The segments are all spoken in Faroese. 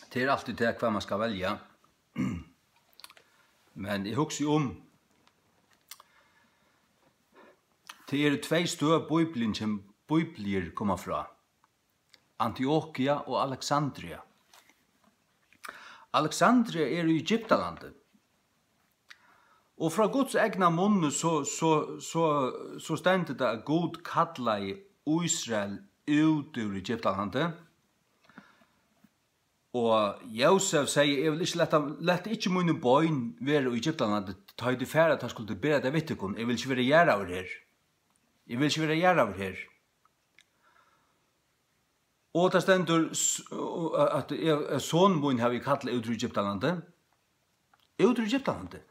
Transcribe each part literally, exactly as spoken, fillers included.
Tað er altíð tað, hvat man skal velja. Men eg hugsi um, tað eru tvey støð, Bíblian kemur, Bíbliur koma frá. Antiokia og Alexandria. Alexandria er í Egyptalandi. Og frá Guds egna munni, so, so, so, so stendur tað, at Gud kallaði Ísrael út úr Egyptalandi. Og Jósef segði: "Eg vil ikki lata, lat ikki míni bein vera í Egyptalandi, tá ið tit fara, tá skulu tit bera tað við tykkum. Eg vil ikki vera jarðaður her. Eg vil ikki vera jarðaður her." Og tað stendur, s-, og at eg, at son mín havi eg kallað út úr Egyptalandi. Út úr Egyptalandi.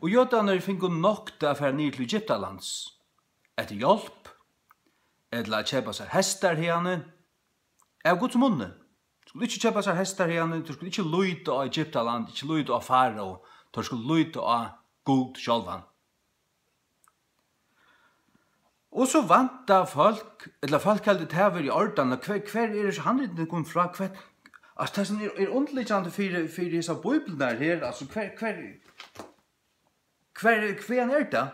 Og jødarnir fingu noktað at fara niður til Egyptalands. Eftir hjálp, ella at keypa sær hestar hiðani. Av Guds munni. Skulu ikki keypa sær hestar hiðani, teir skulu ikki líta á Egyptaland, ikki líta á Farao, teir skulu líta á Gud sjálvan. Og so vænta fólk, ella fólk heldur tað vera í ordan, at hvar, hvar eru hesi handritini komin frá? Hvar, altso, tað sum er, er undirliggjandi fyri, fyri hesar bíbliurnar her, altso, hvar, hvar, hvar, hvaðani er tað?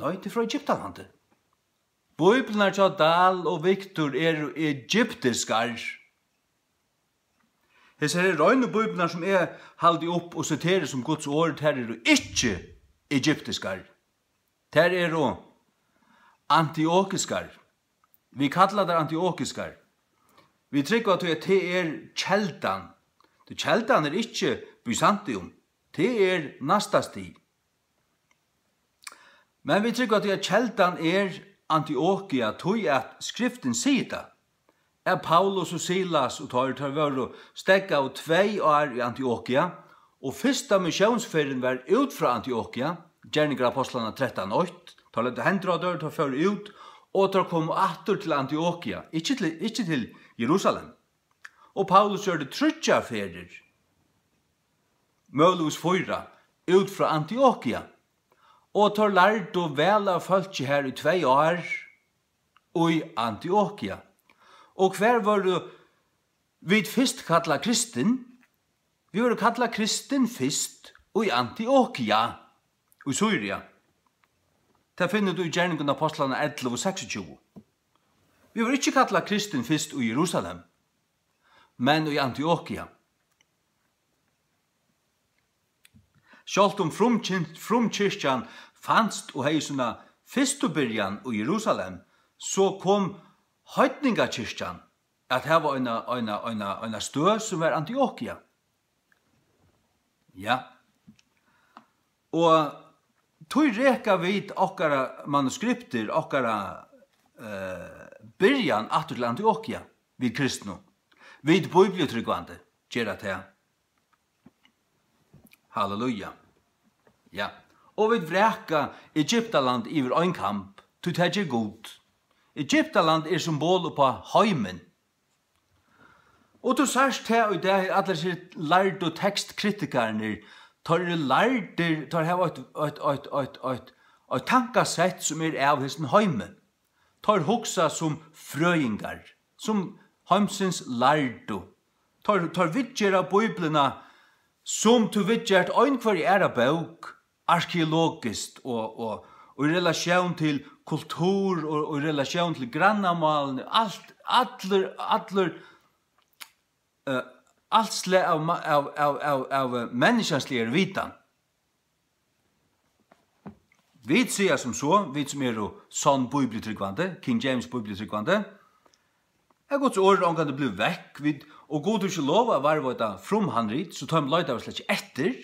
Nei, tað er frá Egyptalandi. Bíbliurnar hjá Dahl og Victor eru egyptiskar. Hesar eru reinu bíbliurnar, sum eg haldi upp og siteri sum Guds orð, tær eru ikki egyptiskar. Tær eru antiokiskar. Vit kalla tær antiokiskar. Vit trúgva tí, at tað er keldan. Tí keldan er ikki Byzantium. Tað er næsta stig. Men vit trúgva tí, at keldan er Antiokia, tí at Skriftin sigur tað, at Paulus og Silas og teir, teir vóru steðgaðu tvey ár í Antiokia, og fyrsta missiónsferðin var út frá Antiokia, Gerningar Ápostlanna trettan eitt. Teir løgdu hendur á teir, teir fóru út, og teir komu aftur til Antiokia, ikki til, ikki til Jerusalem. Og Paulus gjørdi tríggjar ferðir, møguligvis fýra, út frá Antiokia. Og teir lærdu væl av fólki har í tvey ár í Antiokia. Og hvar vóru vit fyrst kallað kristin? Vit vóru kallað kristin fyrst í Antiokia í Sýria. Tað finnur tú í Gerningum Ápostlanna ellivu seksogtjúgu. Vit vóru ikki kallað kristin fyrst í Jerusalem, men í Antiokia. Sjálvt um frumkin-, frumkirkjan fanst og hevði sína fyrstu byrjan í Jerusalem, so kom heidningakirkjan at hava eina, eina, eina, eina støð, sum var Antiokia. Ja. Og tí reka vit okkara manuskriptir, okkara, eh, byrjan aftur til Antiokia, vit kristnu. Vit bíbliutrúgvandi gera tað. Halleluja. Ja. Og vit vraka Egyptaland yvir ein kamb, tí tað ger Gud. Egyptaland er symbol upp á heimin. Og tú sært tað í dag, allir hesir lærdu tekstkritikararnir, teir eru lærdir, teir hava eitt, eitt, eitt, eitt, eitt, eitt tankasett, sum er av hesum heimi. Teir hugsa sum frøðingar, sum heimsins lærdu. Teir, teir viðgera Bíbliuna, sum tú viðgert einhvørja aðra bók, arkeologiskt og, og, og í relatión til kultur og, og í relatión til grannamálini, alt, allur, allur, eh, alt slag av ma-, av, av, av, av, eh, menniskjansligari vitan. Vit siga sum so, vit sum eru sonn bíbliutrúgvandi, King James bíbliutrúgvandi, at Guds orð er ongantíð blivið vekk, vit, og Gud hevur ikki lovað at varðveita frumhandrit, so teimum leita vit slett ikki eftir.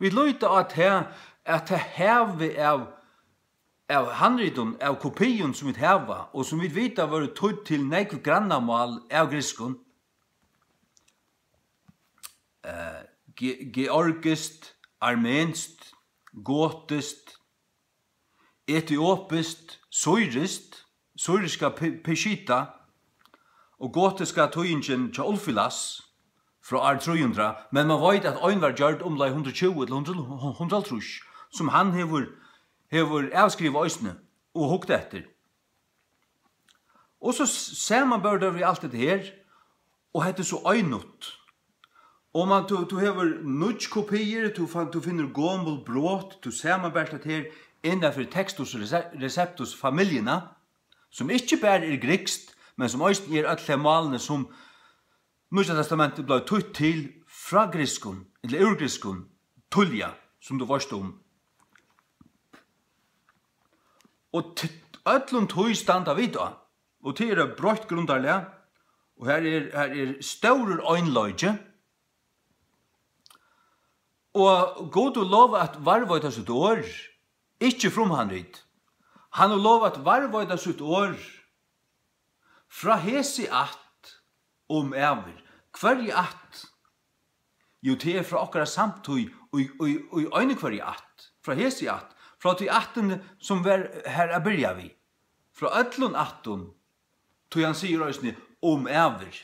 Vit líta á tað, at tað havið av, av handritum, av kopium, sum vit hava, og sum vit vita vóru týdd til nógv grannamál av grikskum, eh, ge-, georgiskt, armenskt, gotiskt, etiopiskt, sýriskt, sýriska Pe-, Peshitta og gotiska týðingin hjá Ulfilas frá ár trý hundrað, men man veit, at ein var gjørd umleið hundrað og tjúgu til hundrað, hundrað og hálvtrýss, sum hann hevur, hevur avskrivað eisini og hugt eftir. Og so s-, samanber teir við alt hetta her, og hetta er so einut. Og man, tú, tú hevur nýggj kopiir, tú, fann, tú finnur gomul brot, tú samanbert at her innanfyri Textus Rece-, Receptus familjuna, sum ikki bara er grikskt, men sum eisini er øll tey málini, sum Nýggja Testamentið bleiv týtt til frá grikskum, ella úr grikskum, tíðliga, sum tú veitst um. Og t-, øllum tí standa vit á, og tað er eitt breitt grundarlag, og her er, her er stórur einleiki, og Gud hevur lovað at varðveita sítt orð, ikki frumhandrit. Hann hevur lovað at varðveita sítt orð frá hesi ætt um ævir. Hvørji ætt? Jú, tað er frá okkara samtíð í, í, í eini hvørji ætt. Frá hesi ætt. Frá tí ættini, sum var har at byrja við. Frá øllum ættum. Tí hann sigur eisini um ævir.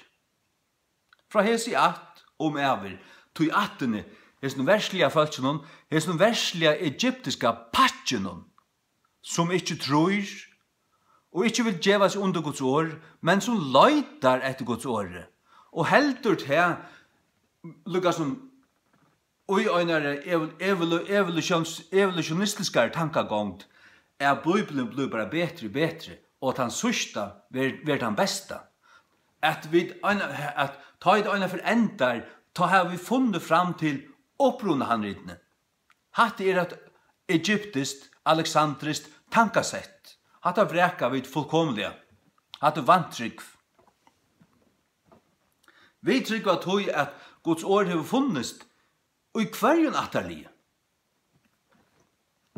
Frá hesi ætt um ævir, tí ættini, hesum verðsliga fólkinum, hesum verðsliga egyptiska pakkinum, sum ikki trýr og ikki vil geva seg undir Guds orð, men sum leitar eftir Guds orði og heldur tað, líka sum í einari ev-, evolu-, evolutions-, evolutionistiskari tankagongd, at Bíblian blívur bara betri og betri, og at tann síðsta ver-, verður tann besta. At vit eina, at tá ið eina ferð endar, tá hava vit funnið fram til upprunahandritini. Hatta er eitt egyptiskt, aleksandriskt tankasett. Hatta vraka vit fullkomiliga. Hatta er vantrúgv. Vit trúgva tí, at Guds orð hevur funnist í hvørjum ættarliði.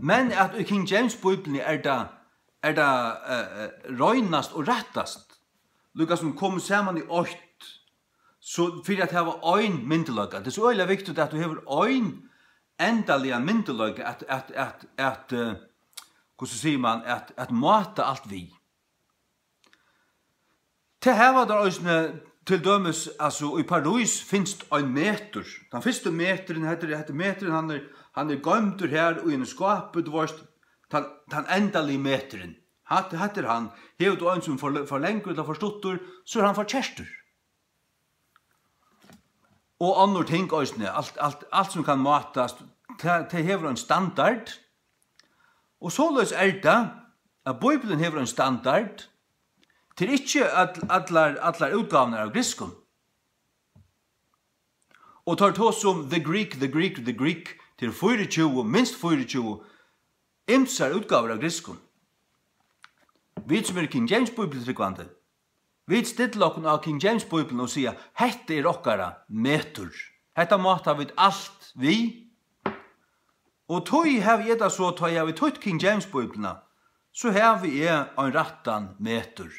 Men at í King James Bíbliuni er tað, er tað, eh, eh, reinast og rættast, líka sum komið saman í eitt, so fyri at hava ein myndugleika. Tað er so øgiliga viktigt, at tú hevur ein endaligan myndugleika at, at, at, at, eh, hvussu sigur man, at, at máta alt við. Tað hava teir eisini, til dømis, altso, í París finst ein metur. Tann fyrsti meturin, hetta er, hetta er meturin, hann er, hann er goymdur har í einum skápi, tú veitst, tann, tann endaligi meturin. Hatta, hatta er hann. Hevur tú ein sum for, for langur ella for stuttur, so er hann forkertur. Og onnur ting eisini, alt, alt, alt sum kann mátast, tað, tað hevur ein standard. Og soleiðis er tað, at Bíblian hevur ein standard. Tað er ikki all, allar, allar útgávurnar av grikskum. Og teir tosa um the Greek, the Greek, the Greek, til fýraogtjúgu, minst fýraogtjúgu ymsar útgávur av grikskum. Vit sum eru King James Bíbliutrúgvandi, vit stilla okkum á King James Bíbliuna og siga, hetta er okkara metur. Hetta máta vit alt við. Og tí havi eg tað so, tá eg havi týtt King James Bíbliuna, so havi eg ein rættan metur.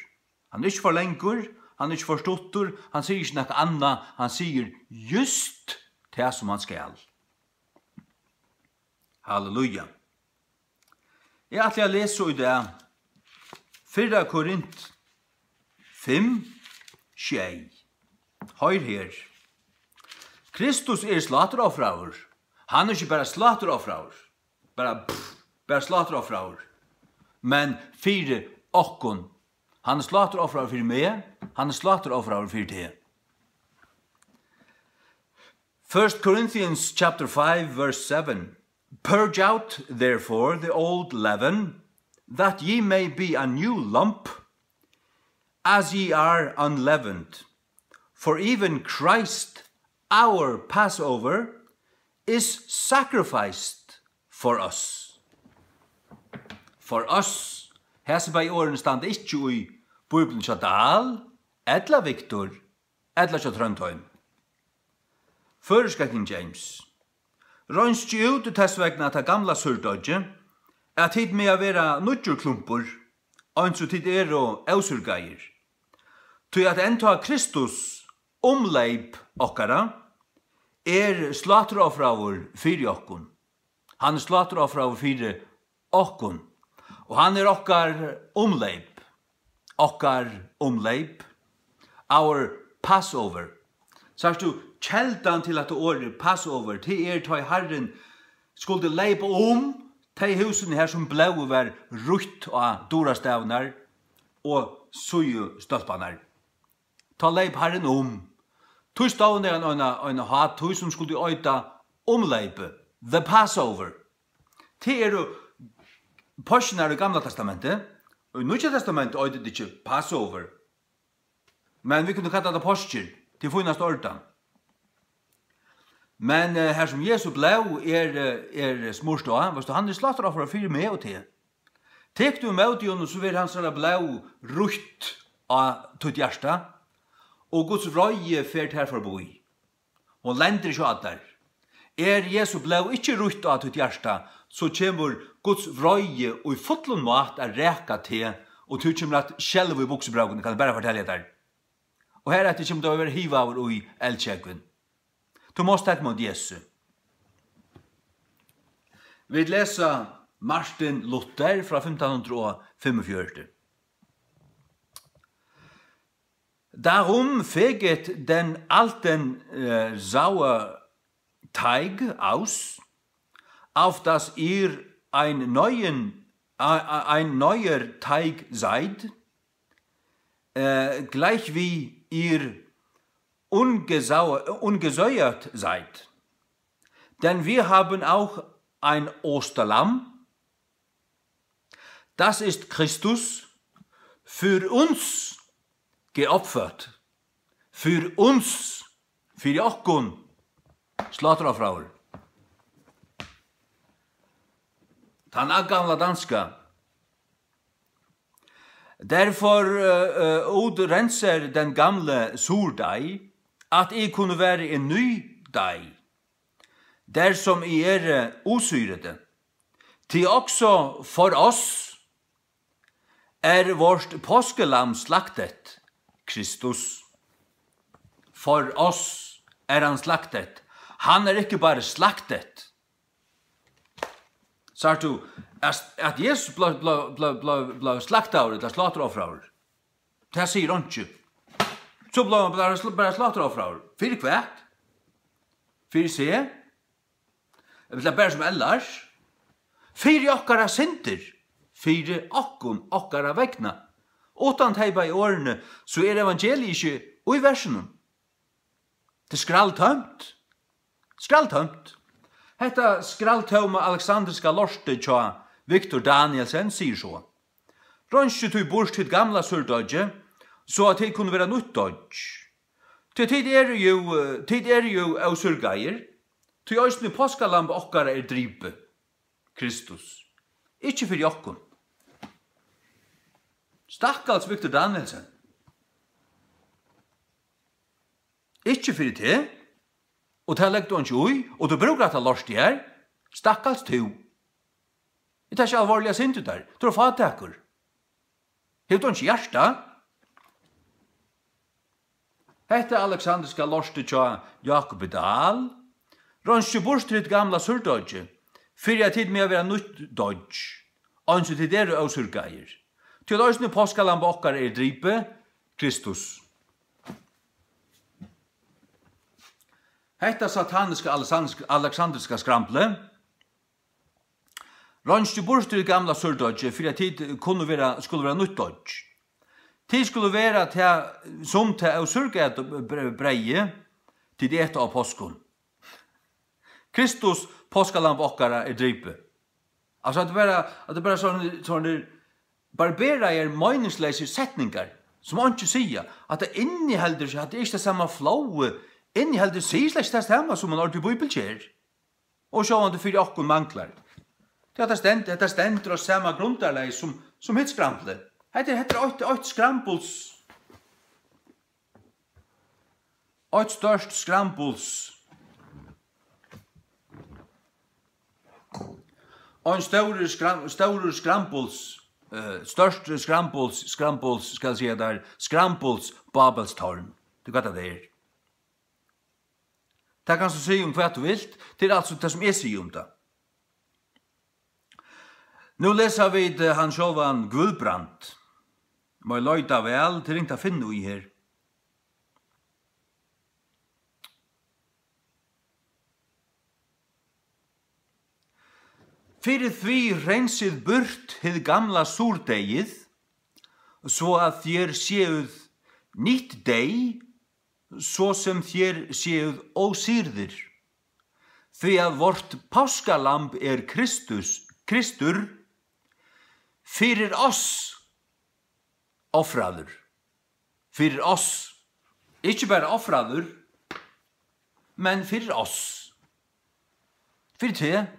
Hann er ikki for langur, hann er ikki for stuttur, hann sigur ikki nakað annað, hann sigur júst tað, sum hann skal. Halleluja. Eg ætli at lesa í dag fyrra Korint fimm, sjey. Hoyr her. Kristus er sláturoffraður. Hann er ikki bara sláturoffraður. Bara, pff, bara sláturoffraður. Men fyri okkum. Hann er sláturoffraður fyri meg. Hann er sláturoffraður fyri teg. First Corinthians chapter five, verse seven. Purge out, therefore, the old leaven, that ye may be a new lump, as ye are unleavened. For even Christ, our Passover, is sacrificed for us. For us. Hesi bæði orðini standa ikki í Bíbliuni hjá Dahl, ella Viktor, ella hjá Tróndheim. Føroyska King James. Reinskið út tess vegna tað gamla súrdeiggið, at tit mega vera nýggjur klumpur, eins og tit eru ósúrgaðir. Tí at enntá Kristus umleyp okkara, er sláturoffraður fyri okkum. Hann er sláturoffraður fyri okkum. Og hann er okkar umleyp. Okkar umleyp. Our Passover. Sært tú, keldan til hetta orðið Passover, tað er, tá ið Harrin skuldi leypa um tey húsini her, sum blóðið var rutt á durastavirnar og síðustólparnar. Tá leyp Harrin um. Tí stovnaði hann eina, eina hátíð, sum skuldi eita Umleypið, the Passover. Tað eru páskirnar í Gamla Testamenti. Og í Nýggja Testamenti eitur tað ikki Passover. Men vit kunnu kalla tað páskir, tað er fínasta ordan. Men, eh, har sum Jesu blóð er, eh, er smurt á, veitst tú, hann er slátraoffar fyri meg og teg. Tekur tú ímóti honum, so verður hansara blóð røtt á títt hjarta, og Guds vreiði fer tær forbí. Hon lendir ikki á tær. Er Jesu blóð ikki røtt á títt hjarta, so kemur Guds vreiði í fullum máta at raka teg, og tú kemur at skelva í buksubrókini, kann eg bara fortelja tær. Og hareftir kemur tú at verða hivaður í eldsjógvin. Tú mást taka ímóti Jesu. Vit lesa Martin Luther frá fimtan hundrað og fimmogfjøruti. Darum feget den alten, äh, Sauerteig aus, auf dass ihr ein neuen, äh, ein neuer Teig seid, äh, gleich wie ihr ungesau-, ungesäuert seid. Denn wir haben auch ein Osterlamm, das ist Christus, für uns geopfert. Für uns, fyri okkum, slátraoffraður. Tann gamla danska. Derfor, øh, øh, udrenser den gamle surdeig, at I kunne være en ny deig. Dersom I er, øh, usyrede. Til også for os er vort påskelam slagtet, Kristus. For oss er hann slagtet. Hann er ikki bara slagtet. Sært tú, at, at Jesus bleiv, bleiv, bleiv, bleiv, bleiv slaktaður ella slátraoffraður? Tað sigur einki. So bleiv hann bara sl-, bara slátraoffraður. Fyri hvat? Fyri seg? Ella bara sum ellers? Fyri okkara syndir. Fyri okkum, okkara vegna. Uttan tey bæði orðini, so er evangeliið ikki í versinum. Tað er skralltómt. Skralltómt. Hetta skralltóma aleksandriska lortið hjá Victor Danielsen sigur so: Reinskið tí burt hitt gamla súrdeiggið, so at tit kunnu vera nýtt deiggj. Tí tit eru jú, tit eru jú ósúrgaðir, tí eisini páskalambið okkara er dripið, Kristus. Ikki fyri okkum. Stakkals Victor Danielsen. Ikki fyri teg, og tað leggur tú einki í, og tú brúkar hatta lortið her. Stakkals tú. Er tað ikki alvorliga synd í tær? Tú ert fátækur. Hevur tú einki hjarta? Hetta aleksandriska lortið hjá Jákupi Dahl. Reinskið burtur hitt gamla súrdeiggið, fyri at tit mega vera nýtt deiggj, eins og tit eru ósúrgaðir. Tí at eisini páskalambið okkara er dripið, Kristus. Hetta sataniska aleksandriska, aleksandriska skramblið. Reinskið burtur í gamla súrdeiggið, fyri at tit kunnu vera, skulu vera nýtt deiggj. Tit skulu vera tað, sum tað ósúrgaða bre-, breyðið, tit eta á páskum. Kristus, páskalamb okkara, er dripið. Altso, at tað bara, at tað bara sovorðnir, sovorðnir barberaðir, meiningsleysir setningar, sum einki siga, at tað inniheldur ikki, at tað er ikki tað sama flowið, inniheldur, sigur slett ikki tað sama, sum ein ordilig bíbel ger. Og sjálvandi fyri okkum manglar. Tí at tað stend-, hetta stendur á sama grundarlagi sum, sum hitt skramblið. Hetta er, hetta er eitt, eitt skrambuls, eitt stórt skrambuls, ein stórur skram-, stórur skrambuls, eh, stórt skrambuls, skrambuls, skal eg siga tær, skrambuls Babels tårn. Tú veit, hvat tað er. Tað kanst tú siga um hvat tú vilt, tað er altso tað, sum eg sigi um tað. Nú lesa vit, eh, hann sjálvan Guðbrand. Má eg leita væl, tað er ringt at finna í her. Fyri tí reinsið burt hið gamla súrdeigið, so at tær séu nýtt deig, so sem tær sjeruð ósyrðir, fyri at vort páskalamb er Kristus, Kristur, fyri oss ofraður, fyri oss, ikki bara ofraður, men fyri oss, fyri teg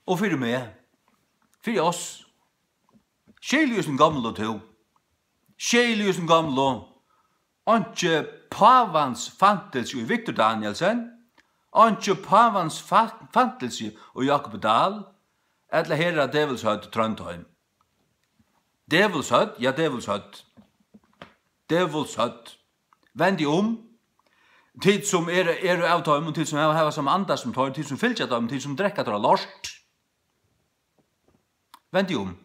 og fyri meg, fyri oss. Skil í hesum gamla, tú. Skil í hesum gamla. Einki pávans fantilsi í Victor Danielsen, einki pávans fa-, fantilsi í Jakob Dahl, ella herra Dævulshøvd Trondheim. Dævulshøvd, ja, Dævulshøvd. Dævulshøvd. Vend teg um. Tit sum eru, eru av teimum, tit sum hava, hava sama anda sum teir, tit sum fylgja teimum, tit sum drekka teirra lort. Vend teg um.